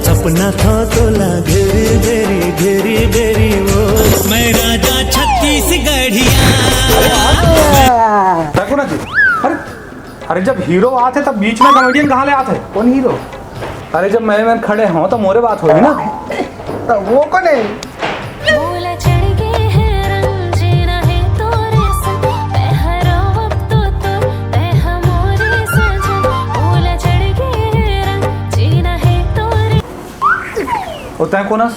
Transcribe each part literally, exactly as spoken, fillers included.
सपना था तोला घेरी बेरी घेरी बेरी वो। मैं राजा छत्तीसगढ़िया। रघुनाथ जी, अरे, अरे, जब हीरो आथे तब बीच में कॉमेडियन कहाँ ले आथे? कौन हीरो? अरे, जब मैं, मैं खड़े हों तो मोरे बात होही ना। तो वो कौन है? मोला चढ़ गे हे रंग, जीना हे तोरे संग, मैं हरव अब तो तोर, मैं हा मोरे सजन। मोला चढ़ गे हे रंग, जीना हे तोरे। ओ, तैं कोन अस?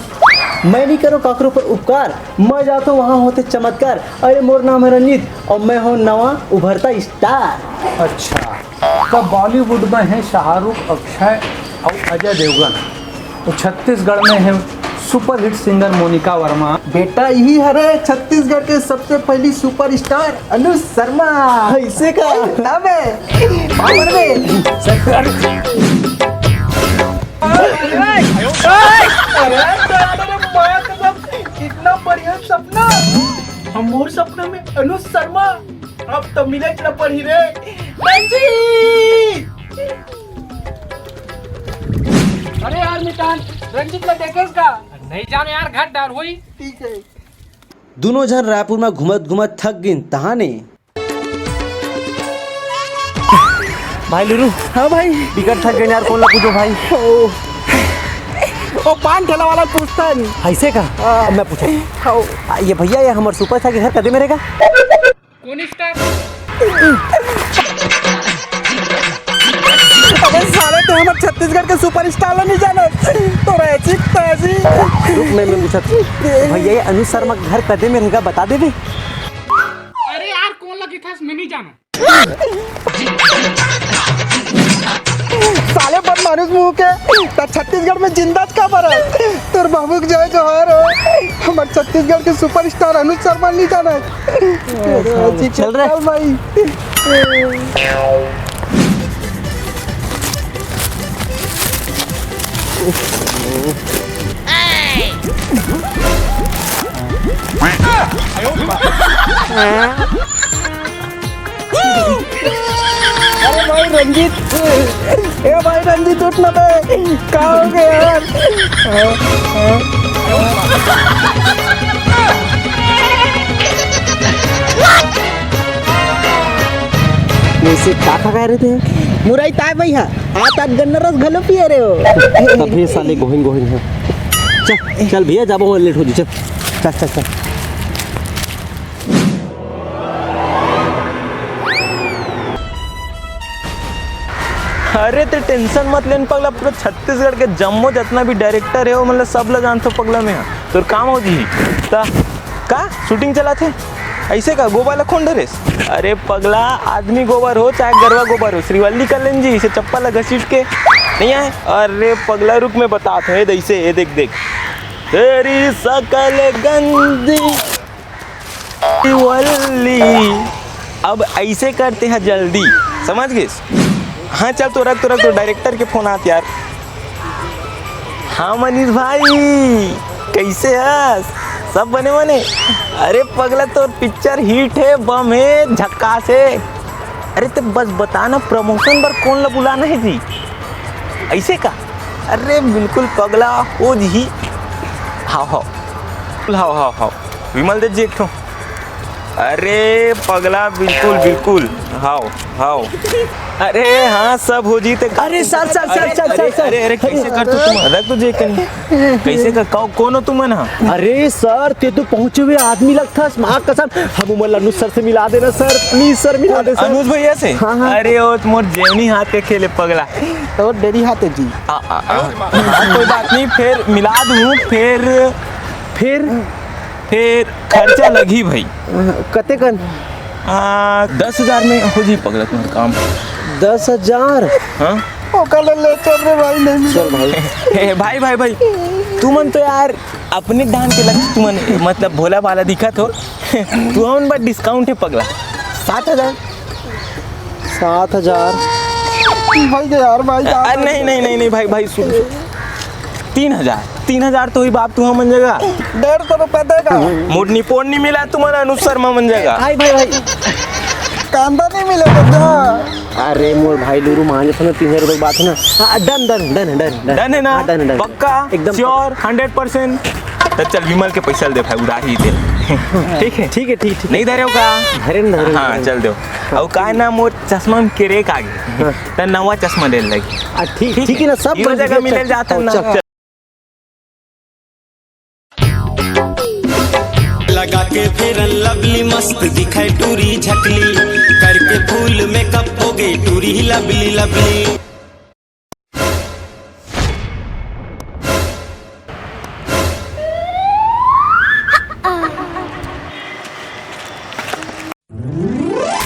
मैं नहीं करो काकरो पर उपकार, मैं जातो वहाँ होते चमत्कार। अरे, मोर नाम है रंजीत और मैं हूँ नवा उभरता स्टार। अच्छा, त बॉलीवुड में है शाहरुख, अक्षय और अजय देवगन, तो छत्तीसगढ़ में है सुपरहिट सिंगर मोनिका वर्मा। बेटा, यही हरे छत्तीसगढ़ के सबसे पहली सुपरस्टार अनुज शर्मा। ऐसे का? तब है। पावर में। अरे, अरे, अरे, माँ कसम, इतना बढ़िया सपना। हम मोर सपना में अनुज शर्मा। अब तो मिले ला पड़ी रे। रंजीत! अरे यार मितान, रंजीत ला देखेस का? नहीं जानो यार, घर डार हुई। ठीक है। दूनों झन रायपुर में घूमत घूमत थक गिन तहाने। भाई लुरू। हाँ भाई। बिकट थक गए यार, कौन ला पूछो भाई? ओ, ओ पान ठेला वाला पूछता है नहीं। ऐसे का? हाँ। अब मैं पूछो। हाँ। आ, ये भैया, ये हमारे सुपर स्टार के घर कदे में रहेगा? कौन स्टार? अबे साले, तो हमारे छत्तीसगढ़ के सुपरस्टार ला नहीं जाना। तो ऐसी तैसी। रुक, मैं, मैं पूछत हूँ। भैया, ये अनुज शर्मा के घर कदे में रहेगा, बता देबे? अरे यार, कौन लगी था, मैं नहीं जाना। साले बदमानुस मुंह के, त छत्तीसगढ़ में जिंदा च काबर है? तोर बाबू के जय जोहार हो। हमार छत्तीसगढ़ के सुपरस्टार अनुज शर्मा नहीं जाना है। चल रे। चल भाई। अरे भाई रंजीत, ए भाई रंजीत, उठ ना बे, का हो गया यार? वैसे का खा रहे थे? मुरई ताय भैया, आत आत गन्ना रस घलो पिए रहे हो। तभी साले गोहिन गोहिन है। चल, चल भैया, जाबो, लेट हो जी, चल, चल, चल, चल। अरे ते टेंशन मत लेन पगला, पूरा छत्तीसगढ़ के जम्मो जतना भी डायरेक्टर है, वो मतलब सब ला जानथो पगला मैं। तोर काम हो जी। ता का शूटिंग चलाथे? ऐसे का गोबर ला कौन डरेस? अरे पगला, आदमी गोबर हो चाहे गरवा गोबर हो, श्रीवल्ली कर लेन जी, इसे चप्पल ला घसीट के नहीं आए। अरे पगला रुक, मैं बतात हूँ, ये ऐसे, ये देख, देख। तेरी शकल गंदी वल्ली। अब ऐसे करते हैं जल्दी, समझ गए? हाँ चल, तो रख, तो रख, तो डायरेक्टर के फोन आत यार। हाँ मनीष भाई, कैसे हस? सब बने बने? अरे पगला, तोर पिक्चर हिट है, बम है, झक्कास है। अरे तो बस बता ना, प्रमोशन बर कौन ला बुलाना है जी? ऐसे का? अरे बिल्कुल पगला हो जी। हाव हाव, हाव हाव हाव। विमल दे जी एक ठो। अरे पगला, बिल्कुल बिल्कुल। हाव हाव। अरे हाँ, सब हो जी ते। अरे सर, सर, सर, अरे, सर, अरे, सर, सर। अरे, अरे, कैसे कर तू तुम? रख तो जी एक कनी। कैसे का, कौ-, कौन हो तुमन हा? अरे सर, ते तो पहुंचे हुए आदमी लगथस, माँ कसम। हम उमन ला अनुज सर से मिला देना सर, प्लीज सर, मिला दे सर। अनुज भैया से? हाँ, हाँ। अरे वो तो मोर जेवनी हाथ के खेले पगला। तो डेरी हाथ है जी। आ, आ, आ, हाँ, कोई बात नहीं, फिर मिला दूँ, फिर फिर? फिर खर्चा लगही भाई। कते कन? आ, दस हजार में हो जी पगला तुम्हारा काम। दस हजार? हाँ। ओकर ले, ले चल रे भाई, नहीं मिले। चल भाई। ए, भाई, भाई, भाई, तुमन तो यार अपने धान के लग, तुमन मतलब भोला भाला दिखत हो। तुमन बर डिस्काउंट है पगला, सात हजार। सात हजार। भाई यार, भाई, अरे नहीं, नहीं, नहीं, नहीं, भाई, भाई, सुन, सुन। तीन हजार, तीन हजार तो ही बाप तू हमन जगह। डेढ़ सौ रुपया देगा। मोटनी पोटनी मिला तुम्हारा अनुज शर्मा मन जगह। भाई, भाई, भाई। कांदा नहीं मिलेगा क्या? अरे मोर भाई लुरु, मान जाथन ना, तीन हजार रुपए के बात हे ना। हाँ, done, done, done, done, done। Done हे ना? हाँ, done, done। पक्का? एकदम sure, hundred percent। त चल, विमल के पैसा ल दे भाई, उधारी दे। ठीक हे? ठीक हे, ठीक हे, ठीक हे। नहीं धरे हो का? धरे न, धरे न, हाँ, धरे न। चल दे। अउ का हे ना, मोर चश्मा में crack आ गे। हाँ। त नवा चश्मा ले लगी। आ, ठीक, ठीक हे ना, सब हीरो बन जगह गया, मिले चल। जाता ना। चल। लगा के Fair and Lovely मस्त दिखय टूरी झकली, करके full makeup हो गे टूरी lovely lovely।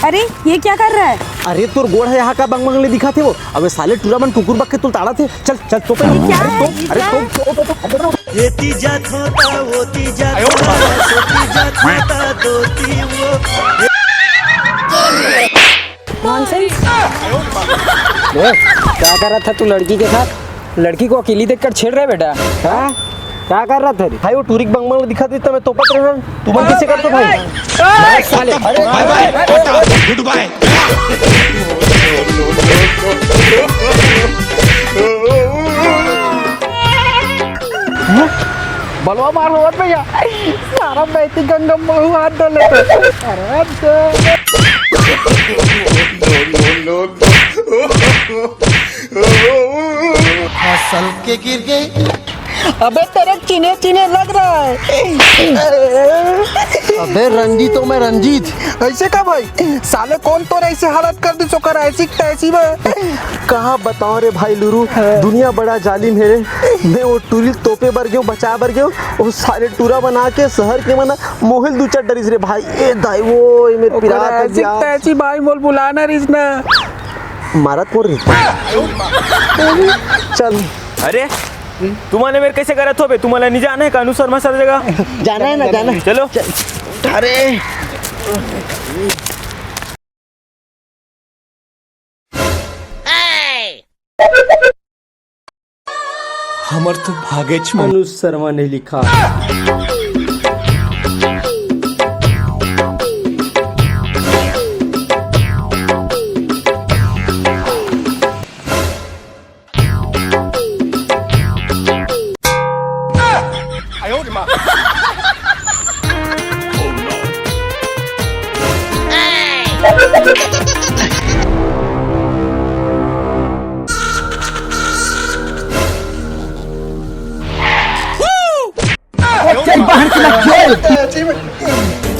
अरे, ये क्या कर रहा है? अरे, तोर गोड़ हे, यहाँ का बंग बंग ले दिखाथे वो। अबे साले टूरा मन कुकुर बक के तुल ताड़ाथे। चल, चल, तोप। ये क्या अरे, है? तोप, ये अरे, क्या है? तोप, तोप, तोप, तोप। ये तीजा थोता, वो तीजा थोता, सो तीजा थोता, दो ती वो। Nonsense। ए, क्या कर रहा था तू लड़की के साथ? लड़की को अकेली देखकर छेड़ रहा है बेटा? हाँ? क्या कर रहा था रे? भाई, वो टूरी के बंग बंग ले दिखाथे, त मैं तोपत रहेंव। तुमन कइसे करथो भाई? भाई, साले। अरे, bye bye, Tata, good bye। बलवा मार होवत भैया, सारा बैती गंगा महू हाथ धो लेते। अरे, फसल के गिर गए। अबे, तेरे चीने चीने लग रहा है। अबे, रंजीत तो मैं रंजीत। ऐसे का भाई? साले कौन तोर ऐसे हालत कर दिस ओकर ऐसी तैसी में? कहाँ बताओ रे भाई लुरु, हाँ। दुनिया बड़ा जालिम हे रे। मैं वो टूरी ल तोपे बर गेंव, बचाए बर गेंव, वो साले टूरा बना के शहर के मन मोहिल दू चार डरिस रे भाई। ए दाई, वो ए मेर ओकर पिरात हे ऐसी ब्याह। तैसी भाई मोल बुलाना रिस ना। मारत मोर रे। चल। अरे, तुमन ए मेर कइसे करत हो बे? तुमन ला नहीं जाना हे का अनुसर मसर जगह? जाना हे ना, जाना हे। चलो। चल। अरे। हमर तो भागेच में अनुज शर्मा नहीं लिखा। चल बाहर चला, खेल।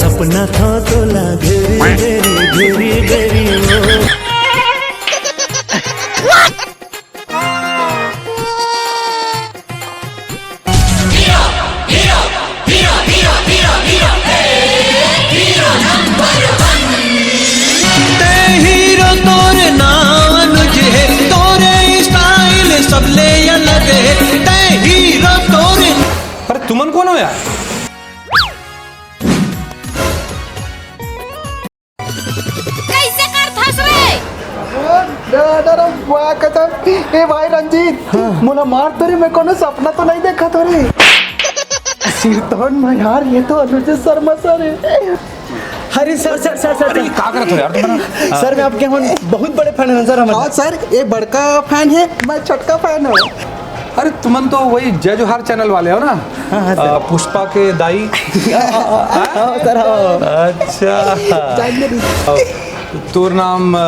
सपना था तोला घेरी, घेरी, घेरी, घेरी, ओ। तै हीरो तोर नाम अनुज हे, तोरे style सबले अलग हे। तै हीरो तोर अरे तुमन कोन हो यार? कइसे करथस रे? अरे, अरे, अरे, वाह, कसम। ए भाई रंजीत, हाँ। मोला मार तो रे, मैं कोनो सपना तो नहीं देखत हों रे। सिरतोन में यार, ये तो अनुज शर्मा सर हे। अरे सर, सर, सर, सर, अरे, सर। का करत हो यार तुम? सर, मैं आपके हम बहुत बड़े fan हन सर, हम। हाँ सर, ये बड़का fan हे, मैं छोटका fan हूँ। अरे तुमन तो वही जय जोहार channel वाले हो ना? हाँ, हाँ, सर। अ, पुष्पा के दाई। हाँ, सर, हाँ। अच्छा। जानकारी। अ, तोर नाम, अ,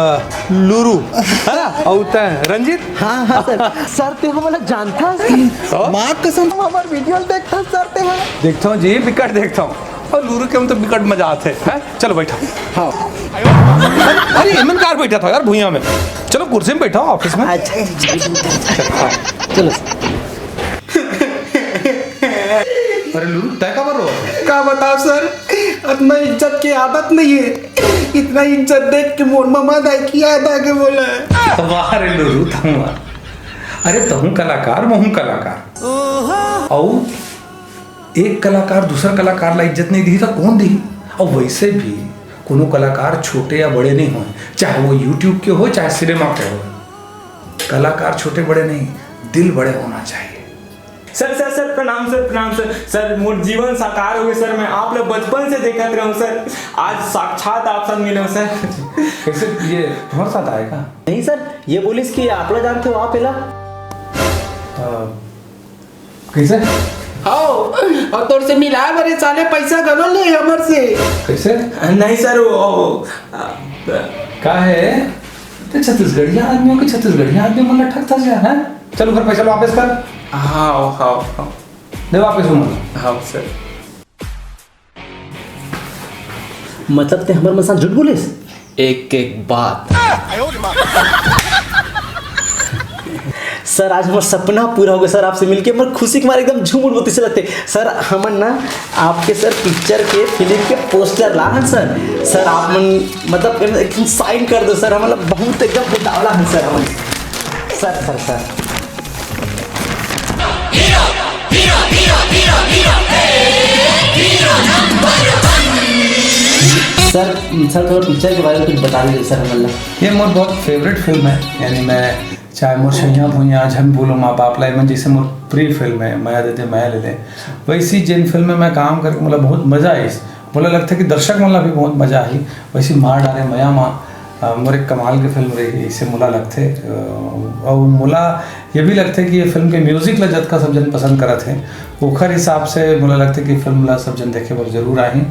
लुरु, है ना? अउ तैं रंजीत? हाँ, हाँ, सर। सर, तैं हमला जानथस? हाँ? माँ कसम, हमर video ल देखथस, सर, तैं ह? देखथों जी, बिकट देखथों। अउ लुरु के म तो बिकट मजा आथे, हैं? चलो बैठो। हाँ। अरे, अरे, एमन कार बैठा था यार भुइयां में। चलो कुर्सी में बैठो office में। अच्छा। चलो। हाँ। चलो। अरे लुरु, तैं काबर रो? का बताओ सर, अतना इज्जत के आदत नहीं है। इतना इज्जत देख के मोर ममा दाई की याद आ गई बोला है। वाह रे लुरु, तहूँ। अरे तहूँ कलाकार, महूँ कलाकार। अउ एक कलाकार दूसर कलाकार ला इज्जत नहीं दिही त कौन दिही? अउ वैसे भी कोनो कलाकार छोटे या बड़े नहीं होय, चाहे वो YouTube के हो, चाहे सिनेमा के हो। कलाकार छोटे बड़े नहीं, दिल बड़े होना चाहिए। सर, सर, सर, प्रणाम सर, प्रणाम सर। सर, मोर जीवन साकार हो गए सर, मैं आप लोग बचपन से देखत रहूं सर, आज साक्षात आप सब मिले सर। कैसे, ये तुम्हारे साथ आएगा? नहीं सर, ये बोलिस कि आप लोग जानते हो आप एला। कैसे? हाव, और तोर से मिलाए बर ये साले पैसा घलो ले हमर से। कैसे? नहीं सर, वो, वो, आ, का है? ते छत्तीसगढ़िया आदमी हो कि छत्तीसगढ़िया आदमी मन ला ठगथस यार, हैं? चल ओकर पैसा वापस कर। हाव, हाव, हाव। दे वापस वो मन ला। हाव सर। मतलब ते हमर मन साथ झूठ बोलिस? एक एक बात। सर, आज हमर सपना पूरा हो गया सर, आपसे मिलके हमर खुशी के मारे एकदम झूम उठबो तइसे लगथे। सर, हमन ना आपके सर पिक्चर के, फिल्म के पोस्टर ला हन सर। सर, आप मन मतलब एकदम साइन कर दो सर, हमन ला बहुत एकदम उतावला हन सर हमन। Sir, sir, sir. Sir, sir, थोड़ा पिक्चर के बारे में कुछ बता दीजिए सर हमन ला। ये मोर बहुत फेवरेट फिल्म है, यानी मैं चाहे मोर छैया भुइयां, झन भूलो माँ बाप ला, एमन जैसे मोर प्रिय फिल्म है, मया दे दे मया ले ले, वैसी जिन फिल्म में मैं काम करके मोला बहुत मजा आइस। मोला लगथे कि दर्शक मन ला भी बहुत मजा आही। वैसी मार डारे मया माँ, अ, मोर एक कमाल के फिल्म रही, इसे मोला लगथे। अ, अउ मोला ये भी लगथे कि ये फिल्म के म्यूजिक ला जतका सब जन पसंद करत हे, ओखर हिसाब से मोला लगथे कि फिल्म ला सब जन देखे बर जरूर आही।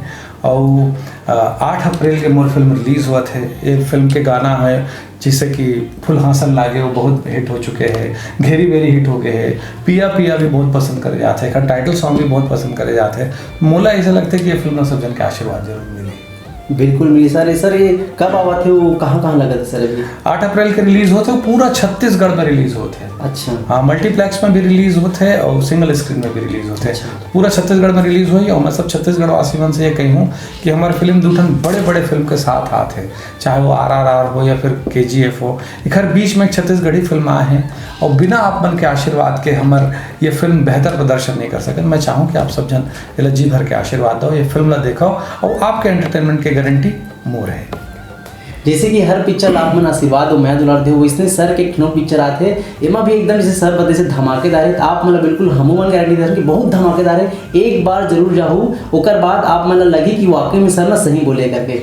अउ, अ, आठ अप्रैल के मोर फिल्म रिलीज होवत हे। ये फिल्म के गाना है जैसे कि फुलहासन लागे, वो बहुत हिट हो चुके हैं, घेरी बेरी हिट हो गए हैं, पिया पिया भी बहुत पसंद करे जाते हैं, एकर टाइटल सॉन्ग भी बहुत पसंद करे जाते हैं। मोला ऐसा लगता है कि ये फिल्म ला सब जन के आशीर्वाद जरूर मिले। बिल्कुल मिली सर। ये सर, ये कब आवत है, वो कहाँ कहाँ लगत है सर अभी? आठ अप्रैल के रिलीज होत है, पूरा छत्तीसगढ़ में रिलीज होत है। अच्छा। हाँ, मल्टीप्लेक्स में भी रिलीज होत है और सिंगल स्क्रीन में भी रिलीज होत है। अच्छा। पूरा छत्तीसगढ़ में रिलीज होई और मैं सब छत्तीसगढ़ वासी मन से ये कही हूँ कि हमारे फिल्म दू ठन बड़े बड़े फिल्म के साथ आत है, चाहे वो आर आर आर हो या फिर के जी एफ हो, एकर बीच में एक छत्तीसगढ़ी फिल्म आए हैं और बिना आप मन के आशीर्वाद के हमर ये फिल्म बेहतर प्रदर्शन नहीं कर सकत। मैं चाहूँ कि आप सब जन एला जी भर के आशीर्वाद दो, ये फिल्म ला देखो और आपके एंटरटेनमेंट के गारंटी मोर है। जैसे कि हर पिक्चर ला आप मन आशीर्वाद अउ मया दुलार देहू, वैसने सर के एक ठिन पिक्चर आत हे, एमा भी एकदम जैसे सर बतइसे धमाकेदार हे, त आप मन ला बिल्कुल हमू मन गारंटी देथन कि बहुत धमाकेदार हे। एक बार जरूर जाहू, ओकर बाद आप मन ला लगही कि वाकई में सर ना सही बोले करके।